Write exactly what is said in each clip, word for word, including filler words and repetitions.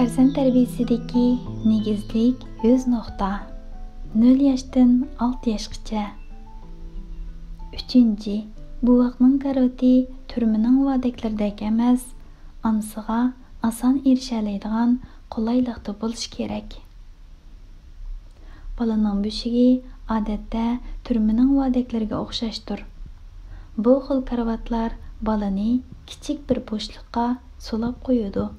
پەرزەنت تەربىيىسىدىكى نېگىزلىك يۈز نۇقتا. نۆل ياشتىن ئالتە ياشقىچە. ئۈچىنچى، بوۋاقنىڭ كارىۋىتى تۈرمىنىڭ ۋادەكلىرىدەك ئەمەس، ئانىسىغا ئاسان ئېرىشەلەيدىغان قولايلىقتا بولۇشى كېرەك. بالىنىڭ بۆشۈكى ئادەتتە تۈرمىنىڭ ۋادەكلىرىگە ئوخشاشتۇر. بۇ خىل كارىۋاتلار بالىنى كىچىك بىر بوشلۇققا سولاپ قويىدۇ.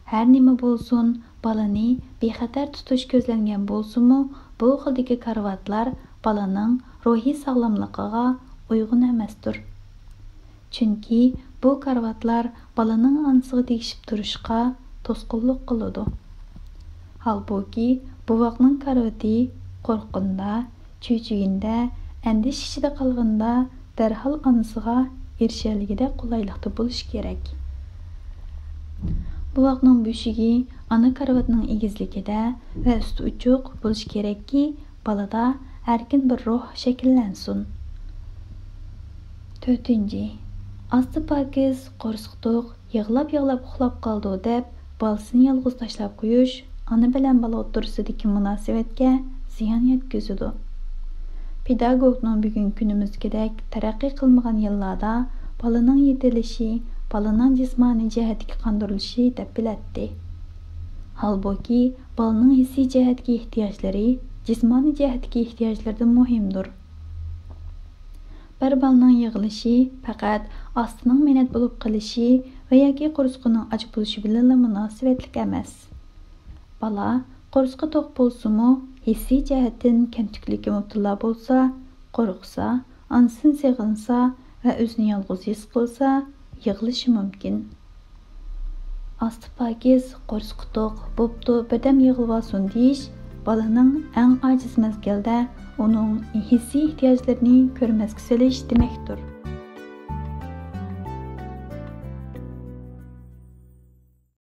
ھەر نېمە بولسۇن، بالىنى بىخەتەر تۇتۇش كۆزلەنگەن بولسىمۇ، بۇ خىلدىكى كارىۋاتلار بالىنىڭ روھىي ساغلاملىقىغا ئۇيغۇن ئەمەستۇر. چۈنكى بۇ كارىۋاتلار بالىنىڭ ئانىسىغا تېگىشىپ تۇرۇشقا توسقۇنلۇق قىلىدۇ. ھالبۇكى، بوۋاقنىڭ كارىۋىتى قورققىنىدا، چۆچۈگىنىدە، ئەندىشە ئىچىدە قالغىنىدا دەرھال ئانىسىغا ئېرىشەلىگۈدەك قولايلىقتا بولۇشى كېرەك. بوۋاقنىڭ بۆشۈكى ئانا كارىۋاتنىڭ ئېگىزلىكىدە ۋە ئۈستى ئوچۇق بولۇشى كېرەككى، بالىدا ئەركىن بىر روھ شەكىللەنسۇن. تۆتىنچى، ئاستى پاكىز، قورسىقى توق، يىغلاپ-يىغلاپ ئۇخلاپ قالىدۇ دەپ، بالىسىنى يالغۇز تاشلاپ قويۇش ئانا بىلەن بالا ئوتتۇرىسىدىكى مۇناسىۋەتكە زىيان يەتكۈزىدۇ. پېداگوگنىڭ بۈگۈنكى كۈنىمىزدىكىدەك تەرەققىي قىلمىغان يىللاردا بالىنىڭ يېتىلىشى بالىنىڭ جىسمانىي جەھەتتىكى قاندۇرۇلۇشى دەپ بىلەتتى. ھالبۇكى، بالىنىڭ ھېسسىي جەھەتتىكى ئېھتىياجلىرى جىسمانىي جەھەتتىكى ئېھتىياجلىرىدىن مۇھىمدۇر. بىر بالىنىڭ يىغلىشى پەقەت ئاستىنىڭ مىنەت بولۇپ قېلىشى ۋە ياكى قورسىقىنىڭ ئاچ بولۇشى بىلەنلا مۇناسىۋەتلىك ئەمەس. بالا قورسىقى توق بولسىمۇ، ھېسسىي جەھەتتىن كەمتۈكلۈككە مۇپتىلا بولسا، قورقسا، ئانىسىدىن سېغىنسا ۋە ئۆزىنى يالغۇز ھېس قىلسا، يىغلىشى مۇمكىن. ئاستى پاكىز، قورسىقى توق، بوپتۇ، بىردەم يىغلىۋالسۇن دېيىش بالىنىڭ ئەڭ ئاجىز مەزگىلدە ئۇنىڭ ھېسسىي ئېھتىياجلىرىنى كۆرمەسكە سېلىش دېمەكتۇر.